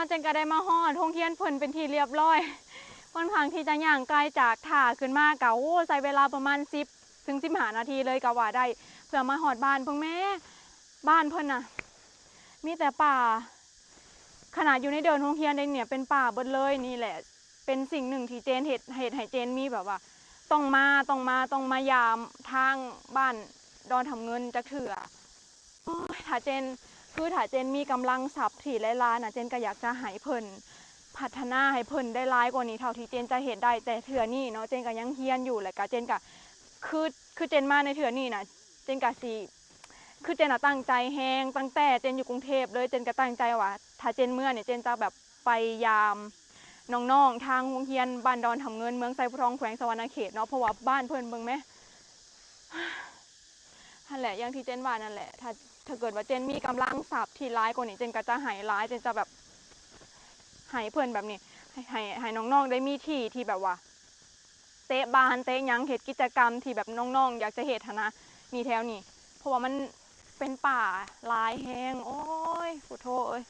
ເຈັນກໍໄດ້ມາຮອດໂຮງຮຽນເພິ່ນເປັນທີ່ລຽບລ້ອຍ. ຂ້ອນຂ້າງທີ່ຈະຍ່າງໄກຈາກທ່າຂຶ້ນມາກໍ ໂອ້ ໃຊ້ເວລາປະມານສິບເຖິງສິບຫ້ານາທີເລີຍກໍວ່າໄດ້ ເພື່ອມາຮອດບ້ານ. ເບິ່ງແມ້ ບ້ານເພິ່ນນະ ມີແຕ່ປ່າ. ຂະໜາດຢູ່ໃນເດີ່ນໂຮງຮຽນເດ້ນີ້ ເປັນປ່າເບິດເລີຍ. ນີ້ແຫຼະ ເປັນສິ່ງໜຶ່ງທີ່ເຈນເຮັດ ເຮັດໃຫ້ເຈນມີແບບວ່າ ຕ້ອງມາ ຕ້ອງມາ ຕ້ອງມາຢາມທາງບ້ານດອນທຳເງິນຈັກເທື່ອ. ໂອ້ຍ ຖ້າເຈນ ຄືຖ້າເຈນມີກຳລັງຊັບທີ່ຫຼາຍໆນະ ເຈນກໍຢາກຈະໃຫ້ເພິ່ນພັດທະນາໃຫ້ເພິ່ນໄດ້ຫຼາຍກວ່ານີ້ເທົ່າທີ່ເຈນຈະເຮັດໄດ້. ແຕ່ເທື່ອນີ້ເນາະ ເຈນກໍຍັງຮຽນຢູ່ ແລ້ວກໍເຈນກໍ ຄື ຄືເຈນມາໃນເທື່ອນີ້ນະ ເຈນກໍຊິ ຄືເຈນນະຕັ້ງໃຈແຮງ ຕັ້ງແຕ່ເຈນຢູ່ກຸງເທບເລີຍ. ເຈນກໍຕັ້ງໃຈວ່າ ຖ້າເຈນເມືອນີ້ ເຈນຈະແບບໄປຢາມນ້ອງໆທາງໂຮງຮຽນບ້ານດອນທຳເງິນ ເມືອງໄຊພູທອງ ແຂວງສະຫວັນນະເຂດເນາະ. ເພາະວ່າບ້ານເພິ່ນ ເບິ່ງແມ້ ຫັ້ນແຫຼະ ຢ່າງທີ່ເຈນວ່ານັ້ນແຫຼະ. ຖ້າ ຖ້າເກີດວ່າເຈນມີກຳລັງຊັບທີ່ຫຼາຍກວ່ານີ້ ເຈນກໍຈະໃຫ້ຫຼາຍ ເຈນຈະແບບໃຫ້ເພິ່ນແບບນີ້ ໃຫ້ ໃຫ້ ໃຫ້ນ້ອງໆໄດ້ມີທີ່ທີ່ແບບວ່າ ເຕະບານເຕະຫຍັງ ເຮັດກິດຈະກຳທີ່ແບບນ້ອງໆຢາກຈະເຮັດຫັ້ນນະ ນີ້ແຖວນີ້ ເພາະວ່າມັນເປັນປ່າຫຼາຍແຮງ. ໂອ້ຍ ໂພດໂທເອີຍ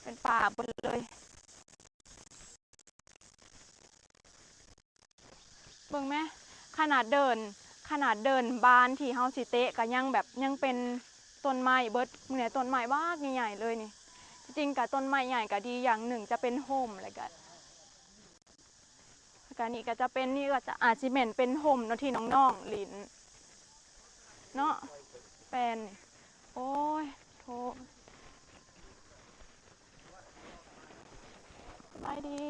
ເປັນປ່າເບິດເລີຍ. ເບິ່ງແມ້ ຂະໜາດເດີ່ນ ຂະໜາດເດີ່ນບານທີ່ເຮົາຊິເຕະກໍຍັງແບບ ຍັງເປັນຕົ້ນໄມ້ເບິດ. ມື້ນີ້ຕົ້ນໄມ້ບັກໃຫຍ່ໆເລີຍນີ້. ທີ່ຈິງກໍຕົ້ນໄມ້ໃຫຍ່ກໍດີຢ່າງໜຶ່ງ ຈະເປັນຮົ່ມ ແລ້ວກໍ ແລ້ວກະນີ້ກະຈະເປັນ ນີ້ກະຈະ ອາດຊິແມ່ນເປັນຮົ່ມເນາະ ທີ່ນ້ອງໆຫຼິ້ນເນາະ ແປ້ນນີ້. ໂອ້ຍ ໂທດ ສະບາຍດີ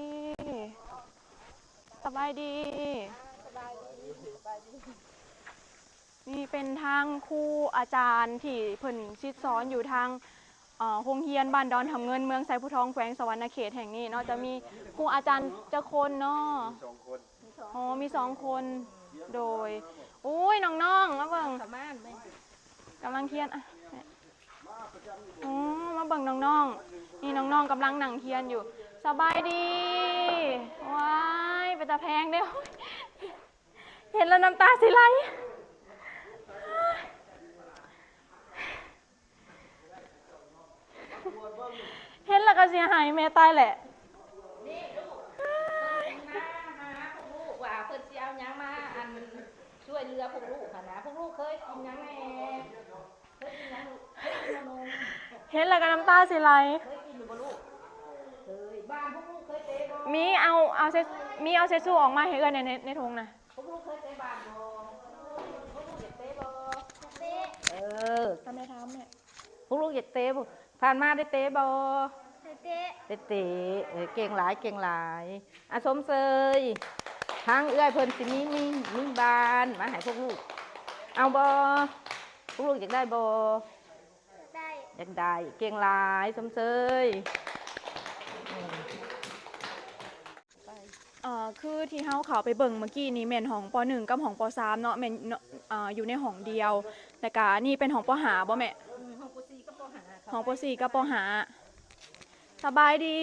ສະບາຍດີ ສະບາຍດີ ສະບາຍດີ. ນີ້ເປັນທາງຄູອາຈານທີ່ເພິ່ນສິດສອນຢູ່ທາງ ເອີ ໂຮງຮຽນບ້ານດອນທຳເງິນ ເມືອງໄຊພູທອງ ແຂວງສະຫວັນນະເຂດແຫ່ງນີ້ເນາະ. ຈະມີຄູອາຈານຈັກຄົນເນາະ? ມີສອງຄົນ. ອໍ ມີສອງຄົນ. ໂດຍ. ໂອ້ຍ ນ້ອງໆ ມາເບິ່ງ ກຳລັງຮຽນ ອ່ະ ໂອ້ ມາເບິ່ງນ້ອງໆ. ນີ້ນ້ອງໆກຳລັງນັ່ງຮຽນຢູ່. ສະບາຍດີ. ວ້າຍ ເປັນຕາແພງເດ້. ເຫັນແລ້ວນ້ຳຕາຊິໄຫຼ ເຫັນແລ້ວກໍຊິໄຫ້. ແມ່ ຕາຍແຫຼະ. ນີ້ລູກ ເພິ່ນມາຫາພວກລູກວ່າເພິ່ນຊິເອົາຫຍັງມາ ອັນ ຊ່ວຍເຫຼືອພວກລູກຫັ້ນນະ. ພວກລູກເຄີຍກິນຫຍັງແດ່? ເຄີຍກິນຫຍັງລູກ? ເຄີຍກິນຂະໜົມ? ເຫັນແລ້ວກໍນ້ຳຕາຊິໄຫຼ. ເຄີຍກິນຢູ່ບໍ່ລູກ? ເຄີຍ. ບ້ານພວກລູກເຄີຍເຕະບໍ່? ມີ ເອົາ ເອົາເຊ ມີ ເອົາເຊັດຊູອອກມາໃຫ້ເອື້ອຍແດ່ ໃນ ໃນຖົງນະ. ພວກລູກເຄີຍເຕະບານບໍ່? ພວກລູກຢາກເຕະບໍ່? ເຕະ. ເອີ ຖ້າແມ່ຖາມແມ່ ພວກລູກຢາກເຕະບໍ່? ຜ່ານມາໄດ້ເຕະບໍ່? ໄດ້ເຕະ. ໄດ້ເຕະ. ເອີ ເກັ່ງຫຼາຍ ເກັ່ງຫຼາຍ. ອາ ຊົມເຊີຍ. ທາງເອື້ອຍເພິ່ນຊິມີ ມີ ມີບານມາໃຫ້ພວກລູກ. ເອົາບໍ່? ພວກລູກຢາກໄດ້ບໍ່? ໄດ້. ຢາກໄດ້. ເກັ່ງຫຼາຍ ຊົມເຊີຍ. ເອີ ເອີ ຄືທີ່ເຮົາເຂົ້າໄປເບິ່ງເມື່ອກີ້ນີ້ແມ່ນຫ້ອງ ປໍໜຶ່ງ ກັບຫ້ອງ ປໍສາມ ເນາະ ແມ່ນ ເນາະ ເອີ ຢູ່ໃນຫ້ອງດຽວ. ແລ້ວກະນີ້ເປັນຫ້ອງ ປໍຫ້າ ບໍ່ແມ່? ອືມ ຫ້ອງ ປໍສີ່ ກັບ ປໍຫ້າ ຫ້ອງ ປໍສີ່ ກັບ ປໍຫ້າ. ສະບາຍດີ.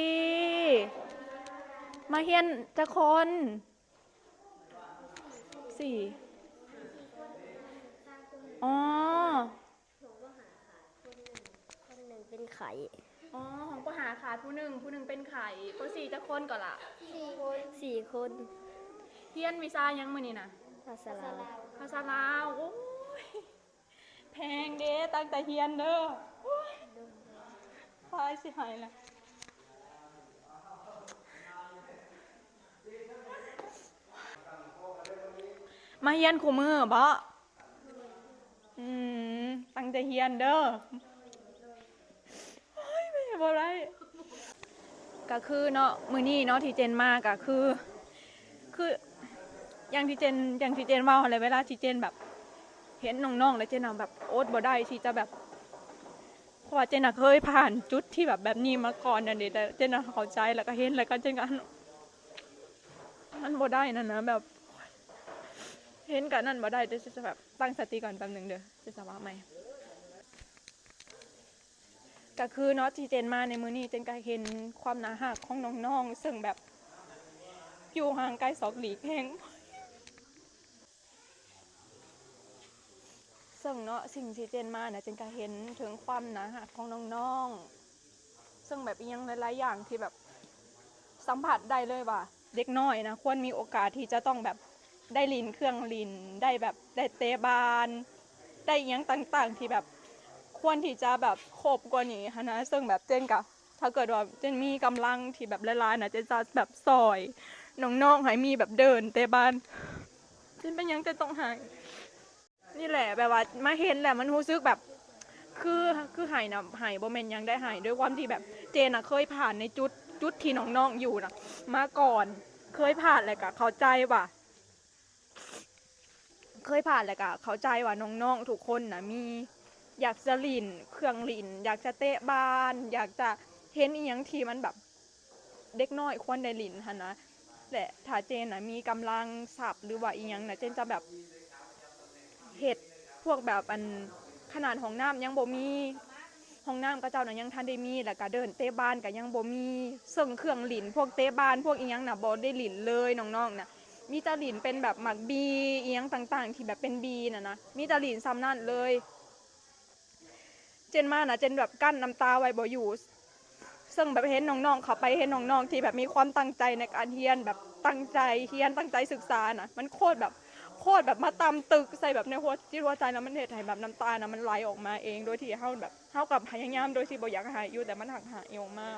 ມາຮຽນຈັກຄົນ? ສີ່. ອໍ ຄົນໜຶ່ງເປັນໄຂ້. ອໍ ຫ້ອງ ປໍຫ້າ ຂາດຜູ້ໜຶ່ງ ຜູ້ໜຶ່ງເປັນໄຂ້. ປໍສີ່ ຈັກຄົນກໍລະ? ສີ່ຄົນ. ສີ່ຄົນ. ຮຽນວິຊາຫຍັງມື້ນີ້ນະ? ພາສາລາວ. ພາສາລາວ. ໂອ້ຍ ແພງເດ້ ຕັ້ງໃຈຮຽນເດີ. ໂອ້ຍ ພາຍຊິໄຫ້ລະ. ມາຮຽນຄູ່ມື້ບໍ? ອືມ ຕັ້ງໃຈຮຽນເດີ. ໂອ້ຍ ແມ່ບໍ່ໄດ້. ກະຄືເນາະ ມື້ນີ້ເນາະ ທີ່ເຈນມາກະຄື ຄື ຢ່າງທີ່ເຈນ ຢ່າງທີ່ເຈນເວົ້າຫັ້ນແຫຼະ ເວລາທີ່ເຈນແບບເຫັນນ້ອງໆ ແລ້ວເຈນນະແບບອົດບໍ່ໄດ້ທີ່ຈະແບບ ເພາະວ່າເຈນນະເຄີຍຜ່ານຈຸດທີ່ແບບ ແບບນີ້ມາກ່ອນນັ້ນເດ ແຕ່ເຈນນະເຂົ້າໃຈ ແລ້ວກະເຫັນ ແລ້ວກະເຈນກະ ມັນບໍ່ໄດ້ນັ້ນນະ ແບບ ເຫັນກະນັ້ນບໍ່ໄດ້ ເຈນຈະແບບຕັ້ງສະຕິກ່ອນແປັບໜຶ່ງເດີ ເຈນຈະວ່າໃໝ່. ກະຄືເນາະ ທີ່ເຈນມາໃນມື້ນີ້ ເຈນກະເຫັນຄວາມໜ້າຮັກຂອງນ້ອງໆ ເຊິ່ງແບບຢູ່ຫ່າງໄກສອກຫຼີກແຮງ ເຊິ່ງເນາະ ສິ່ງທີ່ເຈນມານະ ເຈນກະເຫັນເຖິງຄວາມໜ້າຮັກຂອງນ້ອງ ເຊິ່ງແບບອີ່ຫຍັງຫຼາຍໆຢ່າງທີ່ແບບສຳຜັດໄດ້ເລີຍວ່າ ເດັກນ້ອຍນະ ຄວນມີໂອກາດທີ່ຈະຕ້ອງແບບໄດ້ຫຼິ້ນເຄື່ອງຫຼິ້ນ ໄດ້ແບບໄດ້ເຕະບານ ໄດ້ອີ່ຫຍັງຕ່າງໆທີ່ແບບຄວນທີ່ຈະແບບຄົບກວ່ານີ້ຫັ້ນນະ. ເຊິ່ງແບບເຈນກະ ຖ້າເກີດວ່າເຈນມີກຳລັງທີ່ແບບຫຼາຍໆນະ ເຈນຈະແບບຊ່ອຍນ້ອງໆໃຫ້ມີແບບເດີ່ນເຕະບານ. ເຈນເປັນຫຍັງເຈນຕ້ອງໄຫ້? ນີ້ແຫຼະ ແບບວ່າມາເຫັນແລ້ວມັນຮູ້ສຶກແບບ ຄື ຄືໄຫ້ນະ ໄຫ້ບໍ່ແມ່ນຫຍັງໄດ້ ໄຫ້ດ້ວຍຄວາມທີ່ແບບເຈນນະເຄີຍຜ່ານໃນຈຸດ ຈຸດທີ່ນ້ອງໆຢູ່ນະມາກ່ອນ ເຄີຍຜ່ານແລ້ວກະເຂົ້າໃຈວ່າ ເຄີຍຜ່ານແລ້ວກະເຂົ້າໃຈວ່ານ້ອງໆທຸກຄົນນະມີ ຢາກຈະຫຼິ້ນເຄື່ອງຫຼິ້ນ ຢາກຈະເຕະບານ ຢາກຈະເຫັນອີ່ຫຍັງທີ່ມັນແບບ ເດັກນ້ອຍຄວນໄດ້ຫຼິ້ນຫັ້ນນະ ແລະ ຖ້າເຈນນະມີກຳລັງຊັບ ຫຼືວ່າອີ່ຫຍັງນະ ເຈນຈະແບບເຮັດພວກແບບ ອັນ ຂະໜາດຫ້ອງນ້ຳຍັງບໍ່ມີ ຫ້ອງນ້ຳເຂົາເຈົ້ານະຍັງທັນໄດ້ມີ ແລ້ວກະເດີ່ນເຕະບານກະຍັງບໍ່ມີ ເຊິ່ງເຄື່ອງຫຼິ້ນພວກເຕະບານພວກອີ່ຫຍັງນະບໍ່ໄດ້ຫຼິ້ນເລີຍ ນ້ອງໆນະ ມີແຕ່ຫຼິ້ນເປັນແບບໝາກບີ ອີ່ຫຍັງຕ່າງໆທີ່ແບບເປັນບີນະນະ ມີແຕ່ຫຼິ້ນຊ່ຳນັ້ນເລີຍ. ເຈນມານະ ເຈນແບບກັ້ນນ້ຳຕາໄວ້ບໍ່ຢູ່ ເຊິ່ງແບບເຫັນນ້ອງໆເຂົ້າໄປ ເຫັນນ້ອງໆທີ່ແບບມີຄວາມຕັ້ງໃຈໃນການຮຽນ ແບບຕັ້ງໃຈຮຽນ ຕັ້ງໃຈສຶກສານະ ມັນໂຄດແບບ ໂຄດແບບມາຕຳຕຶກໃສ່ແບບໃນຫົວຈິດຫົວໃຈນະ ມັນເຮັດໃຫ້ແບບນ້ຳຕານະມັນໄຫຼອອກມາເອງ ໂດຍທີ່ເຮົາແບບ ເຮົາກໍພະຍາຍາມໂດຍທີ່ບໍ່ຢາກໃຫ້ຢູ່ ແຕ່ມັນຫັກໄຫ້ອອກມາ.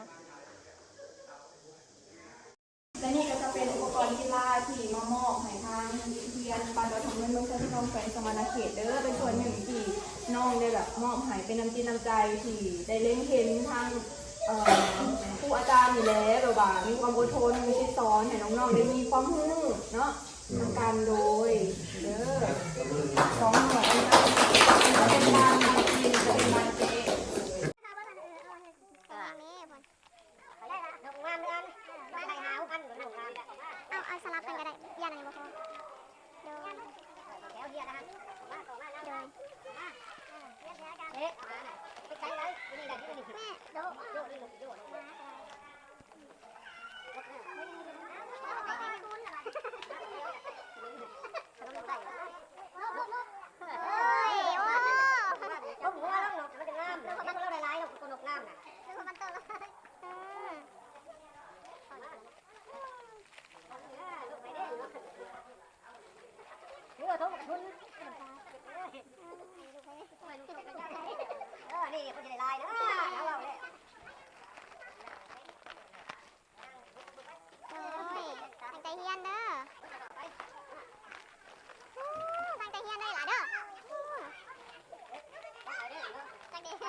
ແລະນີ້ກໍຈະເປັນອຸປະກອນກິລາທີ່ມາມອບໃຫ້ທາງໂຮງຮຽນບ້ານດອນທອງເງິນ ເມືອງໄຊທະນົງ ແຂວງສະຫວັນນະເຂດເດີ້ ເປັນສ່ວນໜຶ່ງທີ່ນ້ອງໄດ້ແບບມອບໃຫ້ ເປັນນ້ຳຈິດນ້ຳໃຈທີ່ໄດ້ເລັງເຫັນທາງ ເອີ ຄູອາຈານນີ້ແຫຼະ ແບບວ່າມີຄວາມອົດທົນ ມີສິດສອນໃຫ້ນ້ອງໆໄດ້ມີຄວາມຮູ້ເນາະ ນຳກັນໂດຍ ເດີ້ ສອງໜ່ວຍ ເປັນການເປັນການເຕະ ເອົາ ເອົາສະຫຼັບກັນກໍໄດ້ ຢ້ານອັນນີ້ບໍ່ພໍ ໂດຍ ໂດຍ ແມ່ ໂດ ເອີຍ ໂອ້ ລົງຫົວລົງເນາະ ມັນຈະງາມ ເຫັນບໍ່ ລາວຫຼາຍໆ ເຮົາກໍຕົວນົກງາມນະ ເອີ ເອີ ນີ້ຄົນຊິໄດ້ຫຼາຍເດີ ເຮົາເວົ້າແລ້ວ ໂອ້ຍ ຕັ້ງໃຈຮຽນເດີ ຕັ້ງໃຈຮຽນເດີຫຼ້າເດີ ຕັ້ງໃຈຮຽນ ຕັ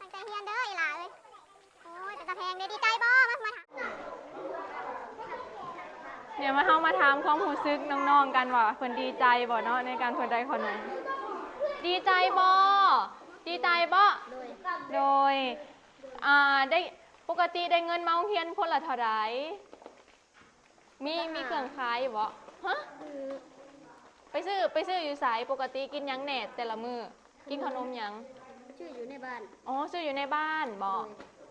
້ງໃຈຮຽນເດີອີ່ຫຼ້າເອີຍ ໂອ້ຍ ເປັນຕາແພງເດ້ ດີໃຈບໍ່ ມາ ມາຖາມ ດຽວມາ ເຮົາມາຖາມຄວາມຮູ້ສຶກນ້ອງໆກັນວ່າ ເພິ່ນດີໃຈບໍ່ເນາະ ໃນການເພິ່ນໄດ້ຂະໜົມ ດີໃຈບໍ່ ດີໃຈບໍ່ ໂດຍ ໂດຍ ອ່າ ໄດ້ ປົກກະຕິໄດ້ເງິນມາໂຮງຮຽນຄົນລະເທົ່າໃດ? ມີ ມີເຄື່ອງຂາຍຢູ່ບໍ່? ຮະ? ໄປຊື້ ໄປຊື້ຢູ່ໃສ? ປົກກະຕິກິນຫຍັງແດ່ແຕ່ລະມື້? ກິນຂະໜົມຫຍັງ? ຊື້ຢູ່ໃນບ້ານ. ອໍ ຊື້ຢູ່ໃນບ້ານບໍ?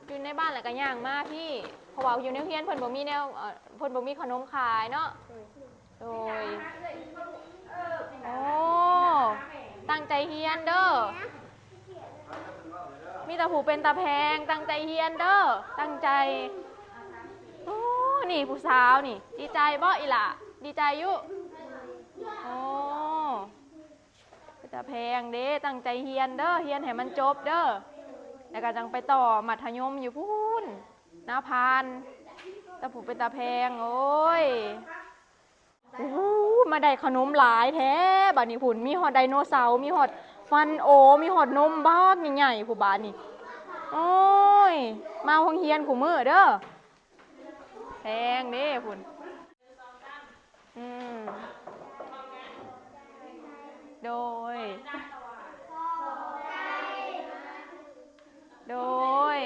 ໂດຍ. ຢູ່ໃນບ້ານແລ້ວກໍຍ່າງມາພີ້ ເພາະວ່າຢູ່ໃນໂຮງຮຽນເພິ່ນບໍ່ມີແນວ ເອີ ເພິ່ນບໍ່ມີຂະໜົມຂາຍເນາະ. ໂດຍ. ໂອ້ ຕັ້ງໃຈຮຽນເດີ ມີແຕ່ຜູ້ເປັນຕາແພງ ຕັ້ງໃຈຮຽນເດີ ຕັ້ງໃຈ. ໂອ້ ນີ້ຜູ້ສາວນີ້ ດີໃຈບໍ່ອີ່ຫຼ້າ? ດີໃຈຢູ່. ໂອ້ ເປັນຕາແພງເດ້ ຕັ້ງໃຈຮຽນເດີ ຮຽນໃຫ້ມັນຈົບເດີ ແລ້ວກໍຈັ່ງໄປຕໍ່ມັດທະຍົມຢູ່ພຸ້ນ ນາພານ ແຕ່ຜູ້ເປັນຕາແພງ ໂອ້ຍ. ໂອ້ໂຫ ມາໄດ້ຂະໜົມຫຼາຍແທ້ບາດນີ້ພຸ້ນ ມີຮອດໄດໂນເສົາ ມີຮອດຟັນໂອ ມີຮອດນົມບັກໃຫຍ່ໆ ຜູ້ບາດນີ້. ໂອ້ຍ ມາໂຮງຮຽນຄູ່ມື້ເດີ ແພງເດ້ພຸ້ນ. ອືມ ໂດຍ ໂດຍ.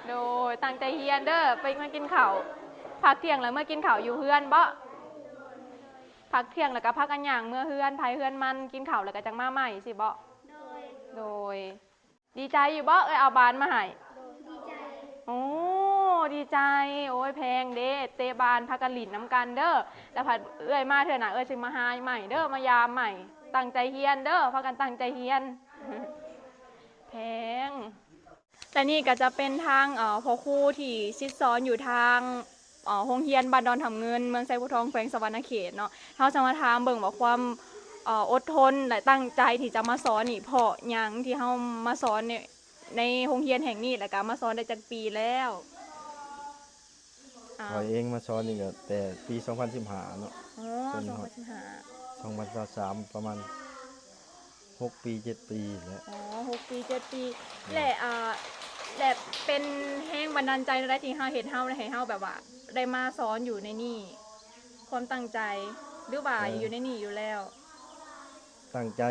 ໂດຍ ຕັ້ງໃຈຮຽນເດີ ໄປ ມາກິນເຂົ້າ ພັກທ່ຽງແລ້ວເມືອກິນເຂົ້າຢູ່ເຮືອນບໍ? ພັກທ່ຽງແລ້ວກໍພາກັນຍ່າງເມືອເຮືອນໃຜເຮືອນມັນ ກິນເຂົ້າແລ້ວກໍຈັ່ງມາໃໝ່ຊີ້ບໍ? ໂດຍ ໂດຍ. ດີໃຈຢູ່ບໍ່ ເອື້ອຍເອົາບານມາໃຫ້? ໂດຍ ດີໃຈ. ໂອ້ ດີໃຈ. ໂອ້ຍ ແພງເດ້ ເຕະບານ ພາກັນຫຼິ້ນນຳກັນເດີ ແລ້ວພັດເອື້ອຍມາເທື່ອໜ້າ ເອື້ອຍຊິມາຫາໃໝ່ເດີ ມາຢາມໃໝ່. ຕັ້ງໃຈຮຽນເດີ ພາກັນຕັ້ງໃຈຮຽນ ແພງ. ແລະນີ້ກໍຈະເປັນທາງ ເອີ ພໍ່ຄູທີ່ສິດສອນຢູ່ທາງ ເອີ ໂຮງຮຽນບ້ານດອນທຳເງິນ ເມືອງໄຊພູທອງ ແຂວງສະຫວັນນະເຂດເນາະ. ເຮົາຈະມາຖາມເບິ່ງວ່າຄວາມ ເອີ ອົດທົນ ແລະ ຕັ້ງໃຈທີ່ຈະມາສອນນີ້ ເພາະຫຍັງທີ່ເຮົາມາສອນໃນ ໃນໂຮງຮຽນແຫ່ງນີ້ ແລ້ວກໍມາສອນໄດ້ຈັກປີແລ້ວ? ອາ ຂ້ອຍເອງມາສອນນີ້ກໍແຕ່ປີສອງພັນສິບຫ້າເນາະ ອໍ ເປັນຮອດ ສອງພັນສິບຫ້າ ສອງພັນຊາວສາມ ປະມານຫົກປີເຈັດປີແຫຼະ. ອໍ ຫົກປີເຈັດປີ. ແລະ ອາ ແລະ ເປັນແຮງບັນດານໃຈແນວໃດທີ່ເຮົາເຮັດເຮົາ ໃຫ້ເຮົາແບບວ່າໄດ້ມາສອນຢູ່ໃນນີ້? ຄວາມຕັ້ງໃຈ ຫຼືວ່າ ເອີ ຢູ່ໃນນີ້ຢູ່ແລ້ວ? ຕັ້ງໃຈ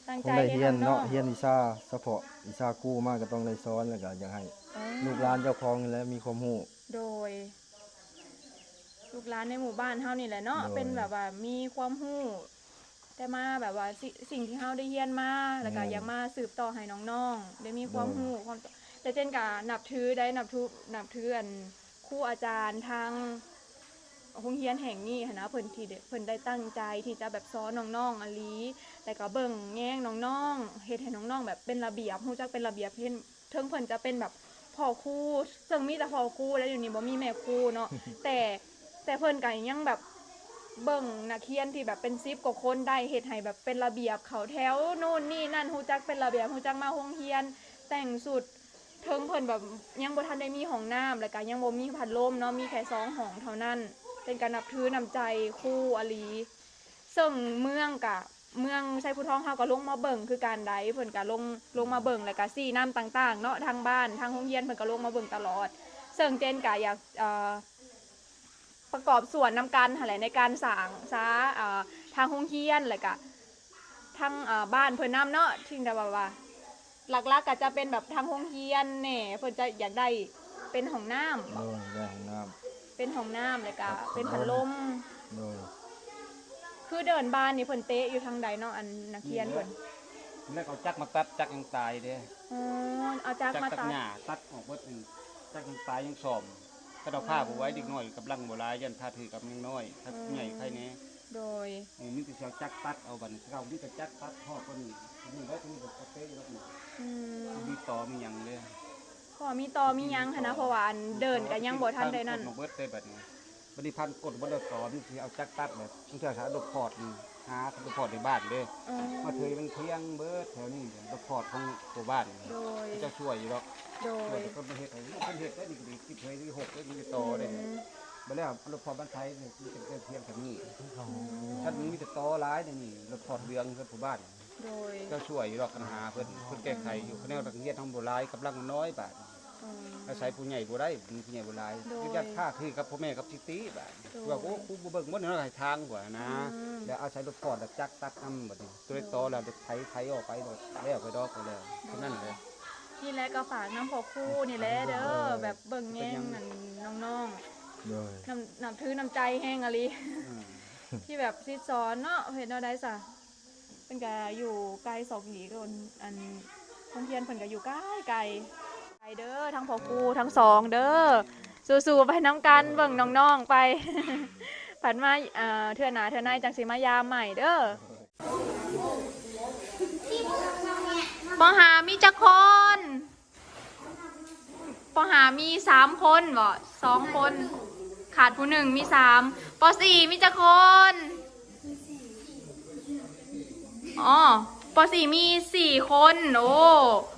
ຕັ້ງໃຈ ຄົງໄດ້ຮຽນເນາະ ຮຽນວິຊາສະເພາະ ວິຊາຄູມາກໍຕ້ອງໄດ້ສອນ ແລ້ວກໍຢາກໃຫ້ ອໍ ລູກຫຼານເຈົ້າຂອງນີ້ແຫຼະມີຄວາມຮູ້. ໂດຍ ລູກຫຼານໃນໝູ່ບ້ານເຮົານີ້ແຫຼະເນາະ ໂດຍ ເປັນແບບວ່າມີຄວາມຮູ້ ແຕ່ມາແບບວ່າ ຊິ ສິ່ງທີ່ເຮົາໄດ້ຮຽນມາ ແລ້ວກໍ ແມ່ນ ຢາກມາສືບຕໍ່ໃຫ້ນ້ອງໆໄດ້ມີຄວາມ ໂດຍ ຮູ້ ຄວາມ ແຕ່ເຈັນກໍນັບຖືໄດ໋ ນັບຖື ນັບຖືອັນຄູອາຈານທາງໂຮງຮຽນແຫ່ງນີ້ຫັ້ນນະ ເພິ່ນທີ່ໄດ້ ເພິ່ນໄດ້ຕັ້ງໃຈທີ່ຈະແບບສອນນ້ອງໆອີ່ຫຼີ ແລ້ວກໍເບິ່ງແຍງນ້ອງໆ ເຮັດໃຫ້ນ້ອງໆແບບເປັນລະບຽບ ຮູ້ຈັກເປັນລະບຽບ ເຫັນ ເຖິງເພິ່ນຈະເປັນແບບພໍ່ຄູ ເຊິ່ງມີແຕ່ພໍ່ຄູແລ້ວ ດຽວນີ້ບໍ່ມີແມ່ຄູເນາະ ແຕ່ ແຕ່ເພິ່ນກໍຍັງແບບເບິ່ງນັກຮຽນທີ່ແບບເປັນສິບກວ່າຄົນໄດ້ ເຮັດໃຫ້ແບບເປັນລະບຽບ ເຂົ້າແຖວໂນ່ນນີ້ນັ້ນ ຮູ້ຈັກເປັນລະບຽບ ຮູ້ຈັກມາໂຮງຮຽນ ແຕ່ງຊຸດ ເຖິງເພິ່ນແບບຍັງບໍ່ທັນໄດ້ມີຫ້ອງນ້ຳ ແລ້ວກໍຍັງບໍ່ມີພັດລົມເນາະ ມີແຄ່ສອງຫ້ອງເທົ່ານັ້ນ ເພິ່ນກໍນັບຖືນ້ຳໃຈຄູອີ່ຫຼີ ເຊິ່ງເມືອງກະ ເມືອງໄຊພູທອງເຮົາກໍລົງມາເບິ່ງຄືກັນໃດ໋ ເພິ່ນກໍລົງ ລົງມາເບິ່ງ ແລ້ວກໍຊີ້ນຳຕ່າງໆເນາະ ທາງບ້ານ ທາງໂຮງຮຽນເພິ່ນກໍລົງມາເບິ່ງຕະຫຼອດ ເຊິ່ງເຈັນກໍຢາກ ເອີ ປະກອບສ່ວນນຳກັນຫັ້ນແຫຼະ ໃນການສ້າງສາ ເອີ ທາງໂຮງຮຽນ ແລ້ວກະທາງ ເອີ ບ້ານເພິ່ນນຳເນາະ ທີ່ແບບວ່າ ຫຼັກໆກໍຈະເປັນແບບທາງໂຮງຮຽນແດ່ ເພິ່ນຈະຢາກໄດ້ເປັນຫ້ອງນ້ຳບໍ? ໂດຍ ໄດ້ຫ້ອງນ້ຳ ເປັນຫ້ອງນ້ຳ ແລ້ວກະເປັນພັດລົມ. ໂດຍ ຄືເດີ່ນບ້ານນີ້ເພິ່ນເຕະຢູ່ທາງໃດເນາະ ອັນນັກຮຽນເພິ່ນ? ແລ້ວເອົາຈັກມາຕັດ ຈັກຍັງຕາຍເດ້. ອໍ ເອົາຈັກມາຕັດ ຕັດຫຍ້າ ຕັດອອກເບິດ ອັນຈັກຍັງຕາຍຍັງສ້ອມ. ຄັນເອົາພາບໍ່ໄຫວ ເດັກນ້ອຍກຳລັງບໍ່ຫຼາຍ ຢ້ານພາຖືກຳຍັງນ້ອຍ ຖ້າຜູ້ໃຫຍ່ໃຄແດ່. ໂດຍ ເອີ ມີແຕ່ຊິເອົາຈັກຕັດເອົາ ບັດນີ້ເຂົາມີແຕ່ຈັກຕັດ ຮອດກວ່ານີ້ ນີ້ແຫຼະ ມີແຕ່ກະເຕະແລ້ວນີ້. ອືມ ມີຕໍມີຫຍັງເດ້ ພໍມີຕໍມີຫຍັງຫັ້ນນະ ເພາະວ່າອັນເດີ່ນກໍຍັງບໍ່ທັນໄດ້ນັ້ນ ເບິດເດ້ບັດນີ້. ບັດນີ້ພັນກົດບໍ່ໄດ້ຕໍ່ ມີຊິເອົາຈັກຕັດແຫຼະ ບາງເທື່ອກໍເອົາລົດຟອດນີ້ ຫາລົດຟອດໃນບ້ານເດ້. ອືມ ມາເທີມັນພຽງເບິດແຖວນີ້ ລົດຟອດຂອງໂຕບ້ານ. ໂດຍ ເຂົາເຈົ້າຊ່ວຍຢູ່ດອກ. ໂດຍ ຊ່ວຍແຕ່ຄົນມາເຮັດໃຫ້ ເພິ່ນເຮັດໄດ້ນີ້ກໍດີ ຕິດເທີທີ່ຫົກໄດ້ ມີແຕ່ຕໍ່ໄດ້. ອືມ ບັດແລ້ວລົດຟອດມັນໄຖ ມີແຕ່ພຽງສ່ຳນີ້. ອືມ ຄັນມີແຕ່ຕໍ່ຫຼາຍນີ້ ລົດຟອດເຫຼືອງກັບຜູ້ບ້ານ. ໂດຍ ເຈົ້າຊ່ວຍຢູ່ດອກ ຄັນຫາເພິ່ນ ເພິ່ນແກ້ໄຂຢູ່. ຄະແນນນັກຮຽນເຮົາບໍ່ຫຼາຍ ກຳລັງມັນນ້ອຍບາດ. ອືມ ອາໄສຜູ້ໃຫຍ່ບໍ່ໄດ້ ຜູ້ໃຫຍ່ບໍ່ຫຼາຍ. ໂດຍ ຢ້ານພາຖືກັບພໍ່ແມ່ກັບຊິຕິບາດ. ໂດຍ ວ່າ ໂອ້ ຄູບໍ່ເບິ່ງບໍ່ ແນວໃຫ້ທາງວ່ານະ. ອືມ ແລ້ວອາໄສລົດຟອດ ແລ້ວຈັກຕັດນຳບັດນີ້ ໂຕໃດຕໍ່ແລ້ວໄຖ ໄຖອອກໄປ ແລ້ວໄປດອກ ແລ້ວເທົ່ານັ້ນແຫຼະ. ນີ້ແຫຼະກໍຝາກນຳພໍ່ຄູນີ້ແຫຼະເດີ ເອີ ແບບເບິ່ງແຍງອັນນ້ອງໆ. ໂດຍ ນຳ ນັບຖືນ້ຳໃຈແຮງອີ່ຫຼີ. ອືມ ທີ່ແບບສິດສອນເນາະ ເຮັດແນວໃດຊະ ເພິ່ນກະຢູ່ໄກສອກຫຼີກ ອັນ ໂຮງຮຽນເພິ່ນກະຢູ່ໄກໆ. ໄປເດີ ທັງພໍ່ຄູທັງສອງເດີ ສູ້ໆໄປນຳກັນ ເບິ່ງນ້ອງໆໄປ ຜັດມາ ເອີ ເທື່ອໜ້າເທື່ອໃນຈັ່ງຊິມາຢາມໃໝ່ເດີ. ປໍຫ້າມີຈັກຄົນ? ປໍຫ້າມີສາມຄົນບໍ? ສອງຄົນ ຂາດຜູ້ໜຶ່ງ ມີສາມ. ປໍສີ່ມີຈັກຄົນ? ອໍ ປໍສີ່ມີສີ່ຄົນ. ໂອ້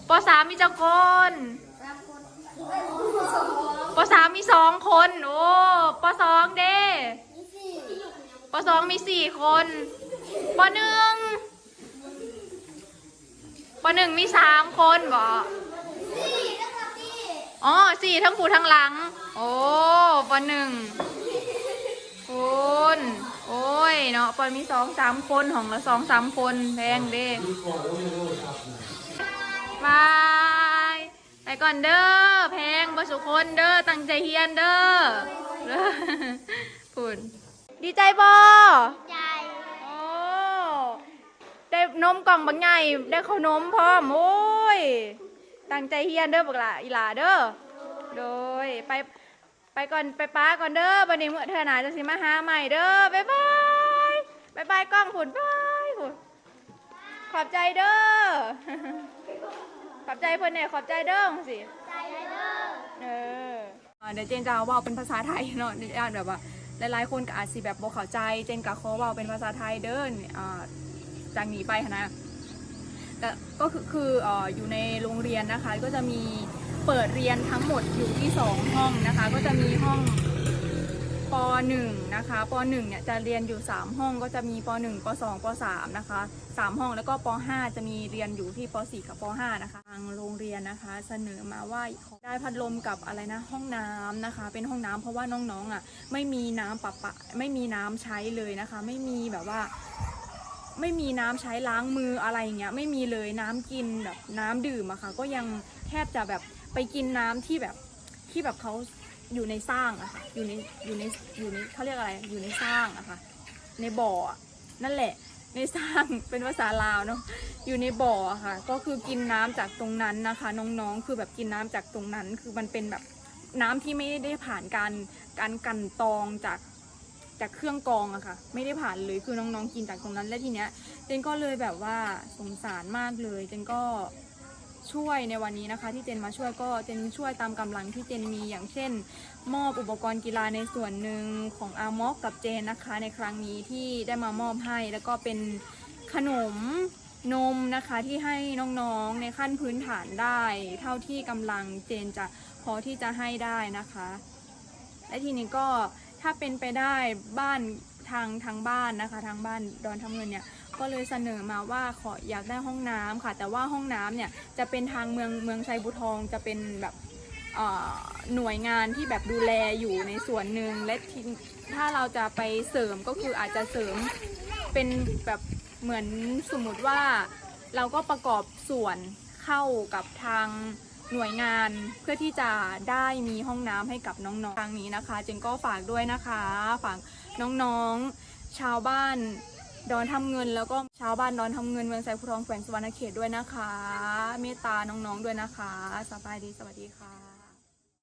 ປໍສາມມີຈັກຄົນ? ປໍສາມມີສອງຄົນ. ໂອ້ ປໍສອງເດ? ປໍສອງມີສີ່ຄົນ. ປໍໜຶ່ງ? ປໍໜຶ່ງມີສາມຄົນບໍ? ອໍ ສີ່ ທັງຜູ້ທັງຫຼັງ. ໂອ້ ປໍໜຶ່ງ ໂອ້ຍ ໂອ້ຍເນາະ ປໍມີສອງສາມຄົນ ຫ້ອງລະສອງສາມຄົນ ແພງເດ້. ບາຍ ໄປກ່ອນເດີ ແພງເບິດສູ່ຄົນເດີ ຕັ້ງໃຈຮຽນເດີ ພຸ້ນ. ດີໃຈບໍ່? ໃຈ. ໂອ້ ໄດ້ນົມກ່ອງບັກໃຫຍ່ ໄດ້ເຂົ້ານົມພ້ອມ. ໂອ້ຍ ຕັ້ງໃຈຮຽນເດີບັກຫຼ້າ ອີ່ຫຼ້າເດີ. ໂດຍ ໄປ ໄປກ່ອນ ໄປປະກ່ອນເດີ. ບັດນີ້ມື້ເທື່ອໜ້າຈະຊິມາຫາໃໝ່ເດີ. ບາຍບາຍ ບາຍບາຍກ້ອງພຸ້ນ ບາຍພຸ້ນ. ຂອບໃຈເດີ ຂອບໃຈເພິ່ນແດ່ ຂອບໃຈເດີ ຈັ່ງຊີ້. ເອີ ອ່າ ດຽວເຈນຈະເວົ້າເປັນພາສາໄທເນາະ ຢ້ານແບບວ່າຫຼາຍໆຄົນກໍອາດຊິແບບບໍ່ເຂົ້າໃຈ. ເຈນກໍຂໍເວົ້າເປັນພາສາໄທເດີ ອ່າ ຈາກນີ້ໄປຫັ້ນນະ. ກໍ ກໍຄື ຄື ເອີ ຢູ່ໃນໂຮງຮຽນນະຄະ ກໍຈະມີ ເປີດຮຽນທັງໝົດຢູ່ທີ່ສອງຫ້ອງນະຄະ. ກໍຈະມີຫ້ອງ ປໍໜຶ່ງ ນະຄະ. ປໍໜຶ່ງເນຍຈະຮຽນຢູ່ສາມຫ້ອງ ກໍຈະມີ ປໍໜຶ່ງ ປໍສອງ ປໍສາມ ນະຄະ ສາມຫ້ອງ ແລ້ວກໍ ປໍຫ້າ ຈະມີຮຽນຢູ່ທີ່ ປໍສີ່ ກັບ ປໍຫ້າ ນະຄະ. ທາງໂຮງຮຽນນະຄະ ສະເໜີມາວ່າ ຢາກໄດ້ພັດລົມກັບອະໄລນະ ຫ້ອງນ້ຳນະຄະ ເປັນຫ້ອງນ້ຳ ເພາະວ່ານ້ອງໆ ອະ ໄມ່ມີນ້ຳປະປາ ໄມ່ມີນ້ຳໃຊ້ເລີຍນະຄະ ໄມ່ມີແບບວ່າ ໄມ່ມີນ້ຳໃຊ້ລ້າງມື ອະໄລຢ່າງເງຍ ໄມ່ມີເລີຍ. ນ້ຳກິນແບບນ້ຳດື່ມອະຄະ ກໍຍັງແທບຈະແບບໄປກິນນ້ຳທີ່ແບບ ທີ່ແບບເຂົາຢູ່ໃນສ້າງອະຄະ ຢູ່ໃນ ຢູ່ໃນ ຢູ່ໃນ ເຂົາຮຽກອະໄລ ຢູ່ໃນສ້າງອະຄະ ໃນບໍ່ອະ ນັ້ນແຫຼະ ໃນສ້າງ ເປັນພາສາລາວເນາະ ຢູ່ໃນບໍ່ອະຄະ. ກໍຄືກິນນ້ຳຈາກຕົງນັ້ນນະຄະນ້ອງໆ ຄືແບບກິນນ້ຳຈາກຕົງນັ້ນ ຄືມັນເປັນແບບນ້ຳທີ່ໄມ່ໄດ້ຜ່ານການ ການກັ່ນຕອງຈາກ ຈາກເຄື່ອງກອງອະຄະ ໄມ່ໄດ້ຜ່ານເລີຍ ຄືນ້ອງໆກິນຈາກຕົງນັ້ນ. ແລະ ທີເນີ້ຍ ເຈນກໍເລີຍແບບວ່າສົງສານມາກເລີຍ ເຈນກໍ ຊ່ວຍໃນວັນນີ້ນະຄະ ທີ່ເຈນມາຊ່ວຍ ກໍເຈນຊ່ວຍຕາມກຳລັງທີ່ເຈນມີ ຢ່າງເຊັ່ນ ມອບອຸປະກອນກິລາໃນສ່ວນໜຶ່ງຂອງອາມອກກັບເຈນນະຄະ ໃນຄັ້ງນີ້ທີ່ໄດ້ມາມອບໃຫ້ ແລ້ວກໍເປັນຂະໜົມ ນົມນະຄະ ທີ່ໃຫ້ນ້ອງໆໃນຂັ້ນພື້ນຖານໄດ້ເທົ່າທີ່ກຳລັງເຈນຈະພໍທີ່ຈະໃຫ້ໄດ້ນະຄະ. ແລະ ທີນີ້ກໍ ຖ້າເປັນໄປໄດ້ ບ້ານ ທາງ ທາງບ້ານນະຄະ ທາງບ້ານດອນທຳເງິນເນຍ ກໍເລີຍສະເໜີມາວ່າ ຂໍ ຢາກໄດ້ຫ້ອງນ້ຳຄ່ະ ແຕ່ວ່າຫ້ອງນ້ຳເນຍຈະເປັນທາງເມືອງ ເມືອງໄຊບູທອງ ຈະເປັນແບບ ເອີ ໜ່ວຍງານທີ່ແບບດູແລຢູ່ໃນສ່ວນໜຶ່ງ ແລະ ທີ່ ຖ້າເຮົາຈະໄປເສີມ ກໍຄືອາດຈະເສີມເປັນແບບ ເໝືອນສົມມຸດວ່າ ເຮົາກໍປະກອບສ່ວນເຂົ້າກັບທາງໜ່ວຍງານ ເພື່ອທີ່ຈະໄດ້ມີຫ້ອງນ້ຳໃຫ້ກັບນ້ອງໆ ທາງນີ້ນະຄະ. ເຈນກໍຝາກດ້ວຍນະຄະ ຝາກນ້ອງໆ ຊາວບ້ານດອນທຳເງິນ ແລ້ວກໍຊາວບ້ານດອນທຳເງິນ ເມືອງໄຊພູທອງ ແຂວງສະຫວັນນະເຂດດ້ວຍນະຄະ ເມດຕານ້ອງໆດ້ວຍນະຄະ. ສະບາຍດີ ສະຫວັດດີຄ່ະ.